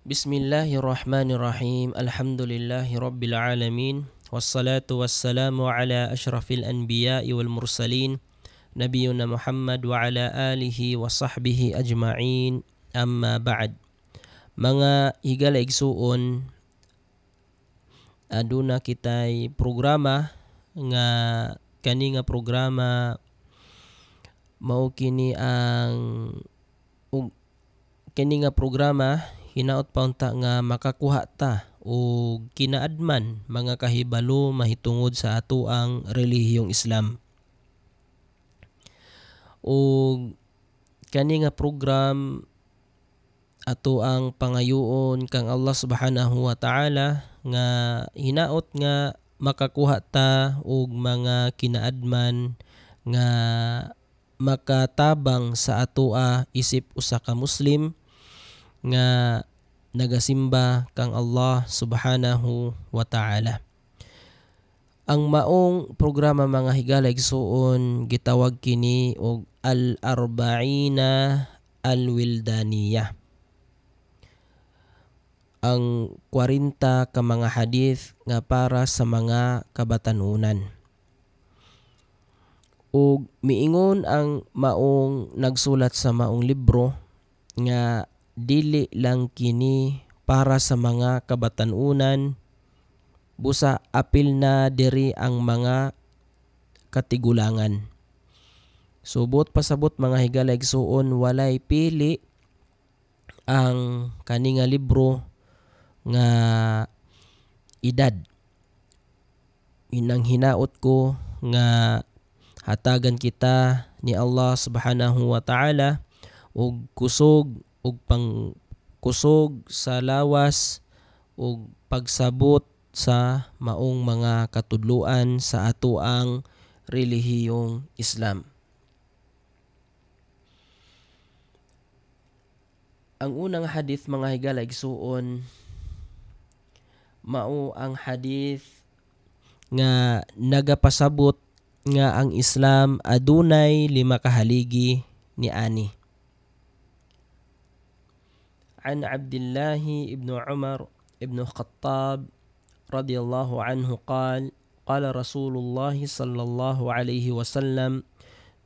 Bismillahirrahmanirrahim. Alhamdulillahi rabbil alamin. Wassalatu wassalamu ala ashrafil anbiya'i wal mursalin. Nabiyuna Muhammad wa ala alihi wa sahbihi ajma'in. Amma ba'd. Mga higala igsuon, aduna kitay programa nga kani nga programa mao kini ang ug kini nga programa hinaot pa unta nga makakuha ta og kinaadman mga kahibalo mahitungod sa atoang relihiyong Islam. Og kani nga program ato ang pangayoon kang Allah Subhanahu wa Ta'ala nga hinaot nga makakuha ta og mga kinaadman nga makatabang sa atoa isip usa ka Muslim nga nagasimba kang Allah Subhanahu wa Ta'ala. Ang maong programa, mga higala igsuon, gitawag kini og Al-Arba'ina Al-Wildaniyah. Ang 40 ka mga hadith nga para sa mga kabatanunan. Ug miingon ang maong nagsulat sa maong libro nga dili lang kini para sa mga kabatanunan, busa apil na diri ang mga katigulangan. Subot pasabot, mga higala igsuon, walay pili ang kani nga libro nga edad. Inang hinaot ko nga hatagan kita ni Allah Subhanahu wa Ta'ala og kusog ug pangkusog sa lawas ug pagsabot sa maong mga katudloan sa atoang relihiyong Islam. Ang unang hadith, mga higala igsuon, mao ang hadith nga nagapasabot nga ang Islam adunay lima ka haligi ni ani. عن عبد الله بن عمر بن الخطاب رضي الله عنه قال: قال رسول الله صلى الله عليه وسلم: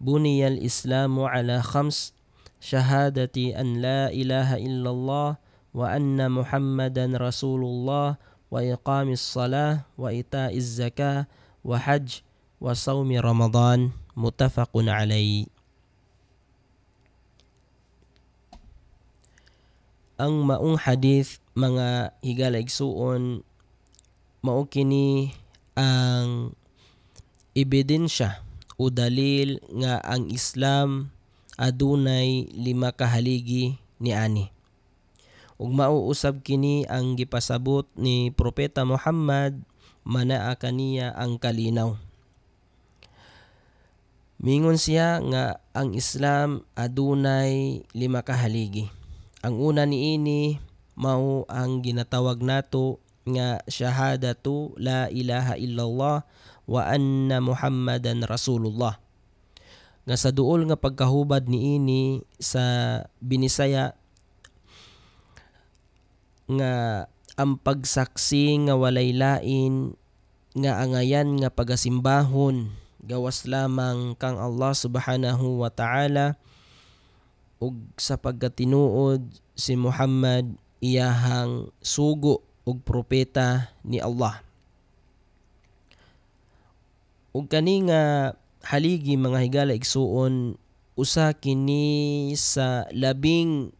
بني الإسلام على خمس: شهادة أن لا إله إلا الله وأن محمدا رسول الله وإقام الصلاة وإيتاء الزكاة وحج وصوم رمضان. متفق عليه. Ang maong hadith, mga higala igsuon, mao kini ang ebidensya o dalil nga ang Islam adunay lima ka haligi ni ani. Ug mao usab kini ang gipasabot ni Propeta Muhammad manaa kaniya ang kalinaw. Mingon siya nga ang Islam adunay lima ka haligi. Ang una niini mao ang ginatawag nato nga syahadatu la ilaha illallah wa anna Muhammadan Rasulullah. Nga sa duol nga pagkahubad niini sa Binisaya nga ang pagsaksi nga walay lain nga angayan nga pagasimbahon gawas lamang kang Allah Subhanahu wa Ta'ala ug sa pagkatinuod si Muhammad iyahang sugo ug propeta ni Allah. Ug kani nga haligi, mga higala igsuon, usa kini sa labing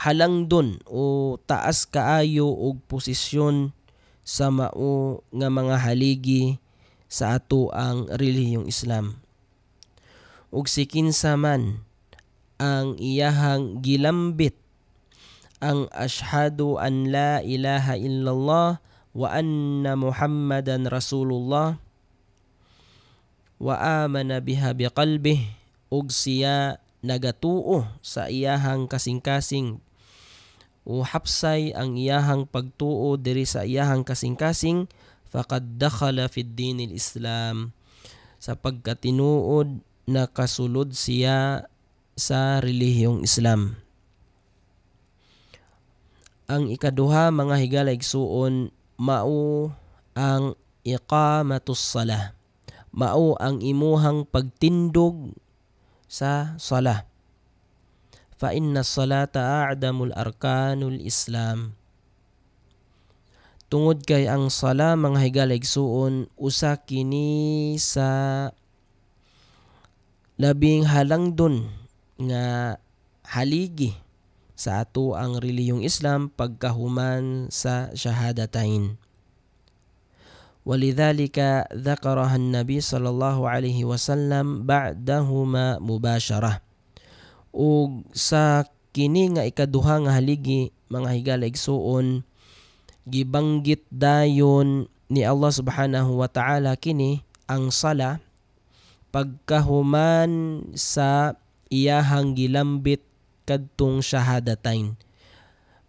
halangdon o taas kaayo og posisyon sa mao nga mga haligi sa ato ang relihiyong Islam. Ug si kinsa man ang iyahang gilambit ang ashhadu an la ilaha illallah wa anna Muhammadan Rasulullah wa amana biha biqalbih ug siya nagatuo sa iyahang kasing-kasing o hapsay ang iyahang pagtuo diri sa iyahang kasing-kasing, faqad dakhala fid dinil Islam, sa pagkatinuod nakasulod siya sa relihiyong Islam. Ang ikaduha, mga higala igsuon, mao ang iqamatus salah. Mao ang imuhang pagtindog sa salah. Fa inna salata a'damul arkanul Islam. Tungod kay ang sala, mga higala igsuon, usa kini sa labing halangdon nga haligi sa ato ang relihiyong Islam pagkahuman sa shahadatain. ولذلك ذكرها النبي صلى الله عليه وسلم بعدهما مباشرة. Ug sa kini nga ikaduha nga haligi, mga higala igsuon, gibanggit dayon ni Allah subhanahu wa ta'ala kini ang sala pagkahuman sa iyahang gilambit kadtong shahadatain.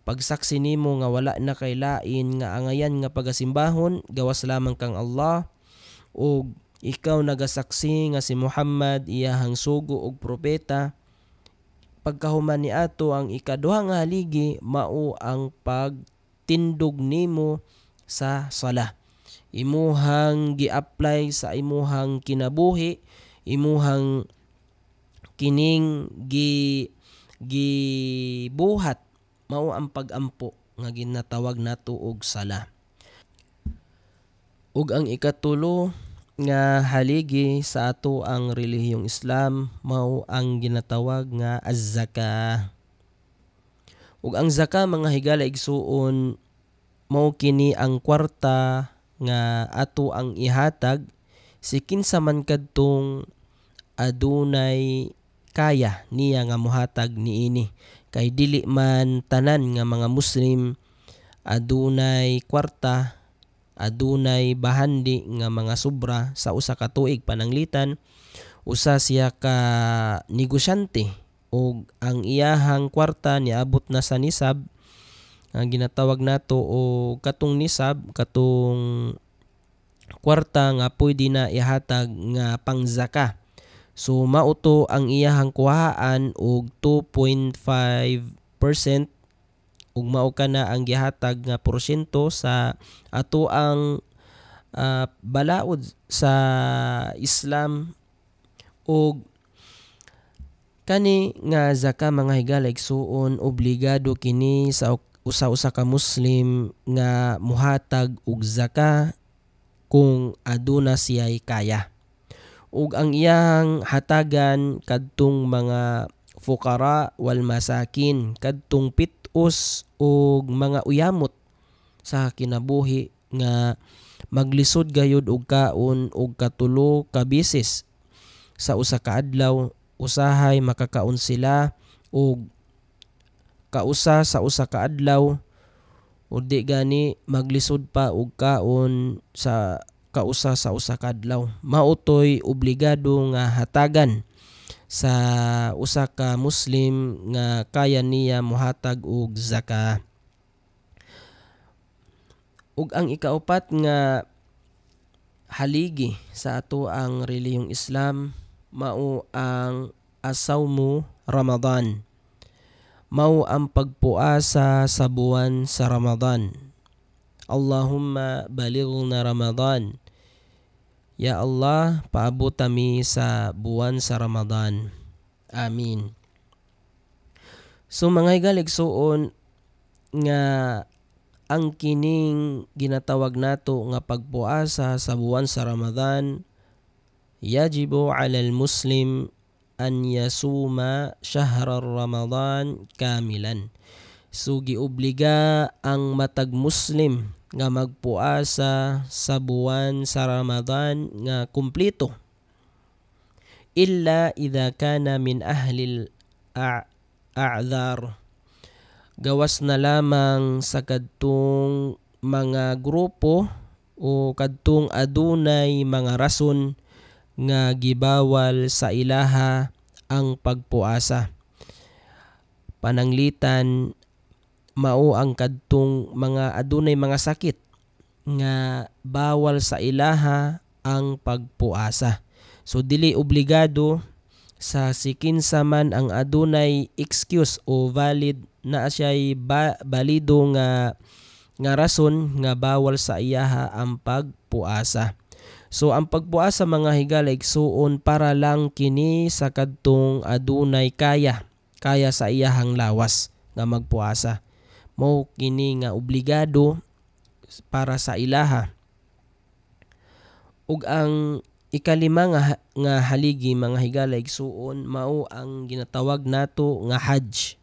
Pagsaksi nimo nga wala na kay lain nga angayan nga pagasimbahon gawas lamang kang Allah, ug ikaw nagasaksi nga si Muhammad iyahang sugo og propeta. Pagkahuman ni ato, ang ikaduha nga haligi mao ang pagtindog nimo sa sala. Imuhang gi-apply sa imuhang kinabuhi, imuhang kining gi gibuhat, mao ang pag-ampo nga ginatawag nato og sala. Ug ang ikatulo nga haligi sa ato ang relihiyong Islam mao ang ginatawag nga az-zaka. Ug ang zaka, mga higala igsuon, mao kini ang kwarta nga ato ang ihatag si kinsa man kadtong adunay kaya niya nga mohatag niini, kay dili man tanan nga mga Muslim adunay kwarta, adunay bahandi nga mga sobra sa usa ka tuig. Pananglitan usa siya ka negosyante ug ang iyahang kwarta niabot na sa nisab ang ginatawag nato, o katong nisab, katong kwarta nga pwede na ihatag nga pangzaka. So mao to ang iyahang kuhaan og 2.5% ug mao kana ang gihatag nga porsyento sa ato ang balaod sa Islam. Ug kani nga zaka, mga higala igsuon, obligado kini sa usa-usa ka Muslim nga muhatag og zaka kung aduna siya'y kaya. Ug ang iyang hatagan kadtong mga fukara wal masakin, kadtong pitos ug mga uyamot sa kinabuhi nga maglisod gayud og kaon og katulo ka beses sa usa ka adlaw. Usahay makakaon sila og kausa sa usa ka adlaw, o di gani maglisod pa og kaon sa kausa sa usa ka adlaw. Mao toy obligado nga hatagan sa usa ka Muslim nga kaya niya mohatag og zaka. Ug ang ikaupat nga haligi sa ato ang relihiyong Islam mao ang asawmu Ramadan. Mao ang pagpuasa sa buwan sa Ramadan. Allahumma balighna Ramadan. Ya Allah, paabot mi sa buwan sa Ramadan. Amin. So mga higala igsuon, nga ang kining ginatawag nato nga pagpuasa sa buwan sa Ramadan, yajibu ala muslim an yasuma shahra Ramadan kamilan. So giobliga ang matag Muslim nga magpuasa sa buwan sa Ramadan nga kumpleto. Illa idha kana min ahli a'dhar. Gawas na lamang sa kadtong mga grupo o kadtong adunay mga rason nga gibawal sa ilaha ang pagpuasa. Pananglitan mao ang kadtong mga adunay mga sakit nga bawal sa ilaha ang pagpuasa. So dili obligado Sa sikinsa man ang adunay excuse o valid na siya'y balido nga nga rason nga bawal sa iyaha ang pagpuasa. So ang pagpuasa, mga higala igsuon, para lang kini sa kadtong adunay kaya kaya sa iyahang lawas nga magpuasa. Mao kini nga obligado para sa ilaha. Ug ang ikalima nga haligi, mga higala igsuon, mao ang ginatawag nato nga Hajj.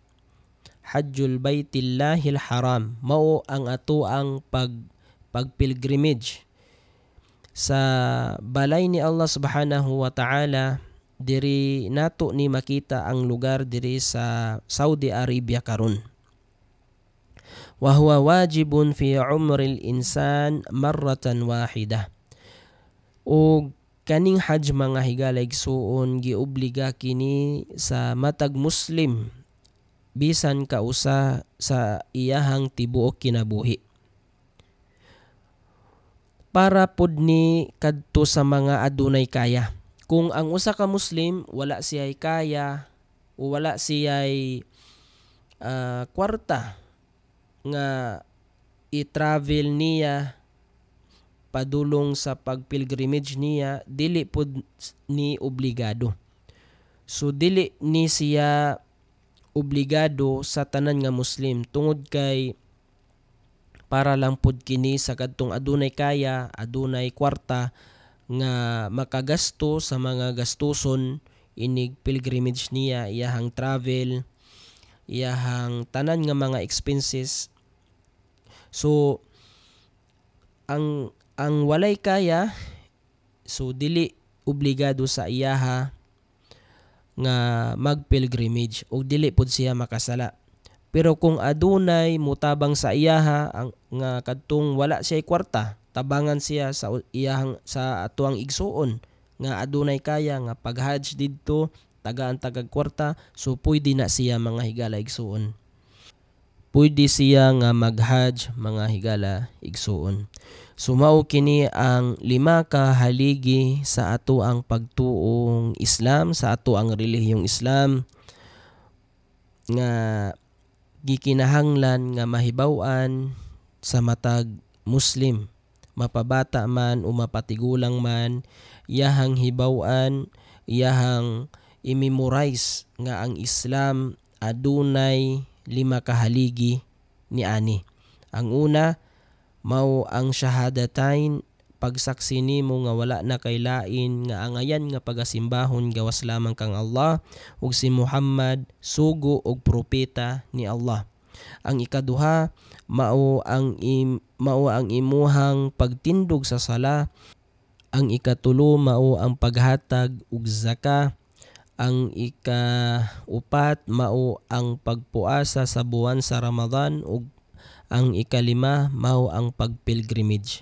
Hajjul Baitillahil Haram. Mao ang ato ang pag pilgrimage sa balay ni Allah Subhanahu wa Ta'ala. Diri nato ni makita ang lugar diri sa Saudi Arabia karon. Wa huwa wajibun fi umri al-insan marratan wahida. Og kaning Hajj, mga higala igsuon, giobliga kini sa matag Muslim bisan kausa sa iyahang tibuok kinabuhi. Para pud ni kadto sa mga adunay kaya. Kung ang usa ka Muslim wala siya'y kaya o wala siya'y kwarta nga i-travel niya padulong sa pag-pilgrimage niya, dili pud ni obligado. So dili ni siya obligado sa tanan nga Muslim tungod kay para lang pud kini sa kadtong adunay kaya, adunay kwarta nga makagasto sa mga gastuson inig pilgrimage niya, iyahang travel, iyahang tanan nga mga expenses. So ang walay kaya, so dili obligado sa iyaha nga mag-pilgrimage ug dili pud siya makasala. Pero kung adunay mutabang sa iyaha ang nga kadtong wala siya kwarta, tabangan siya sa iyahang sa atuang igsuon nga adunay kaya nga pag-hajj didto, tagaan tagag kwarta, so pwede na siya, mga higala igsuon. Pwede siya nga mag-hajj, mga higala igsuon. So mao kini ang lima ka haligi sa ato ang pagtuong Islam, sa ato ang relihiyong Islam nga gikinahanglan nga mahibaw-an sa matag Muslim, mapabata man o mapatigulang man, iyahang hibaw-an, iyahang i-memorize nga ang Islam adunay lima ka haligi niani. Ang una mao ang shahadatain, pagsaksi nimo nga wala na kay lain nga angayan nga pagasimbahon gawas lamang kang Allah ug si Muhammad sugo og propeta ni Allah. Ang ikaduha mao ang imuhang pagtindog sa sala. Ang ikatulo mao ang paghatag og zaka. Ang ikaupat mao ang pagpuasa sa buwan sa Ramadan ug ang ikalima mao ang pagpilgrimage.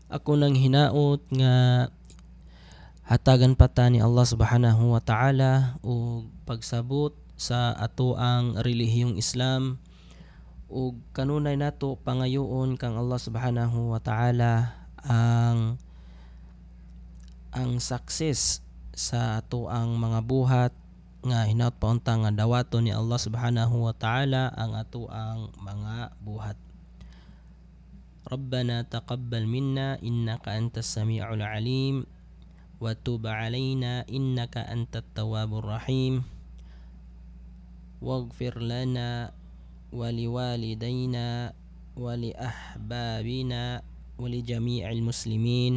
Ako nang hinaot nga hatagan pa ta ni Allah Subhanahu wa Ta'ala og pagsabot sa ato ang relihiyong Islam ug kanunay nato pangayoon kang Allah Subhanahu wa Ta'ala ang success sa ato ang mga buhat nga hinaot pa unta nga dawaton ni Allah Subhanahu wa Ta'ala ang ato ang mga buhat. ربنا تقبل منا إنك أنت السميع العليم وتب علينا إنك أنت التواب الرحيم واغفر لنا ولوالدينا ولأحبابنا ولجميع المسلمين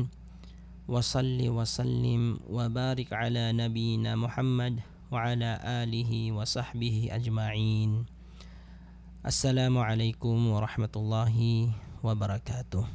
وصل وسلم وبارك على نبينا محمد وعلى آله وصحبه أجمعين. السلام عليكم ورحمة الله وبركاته.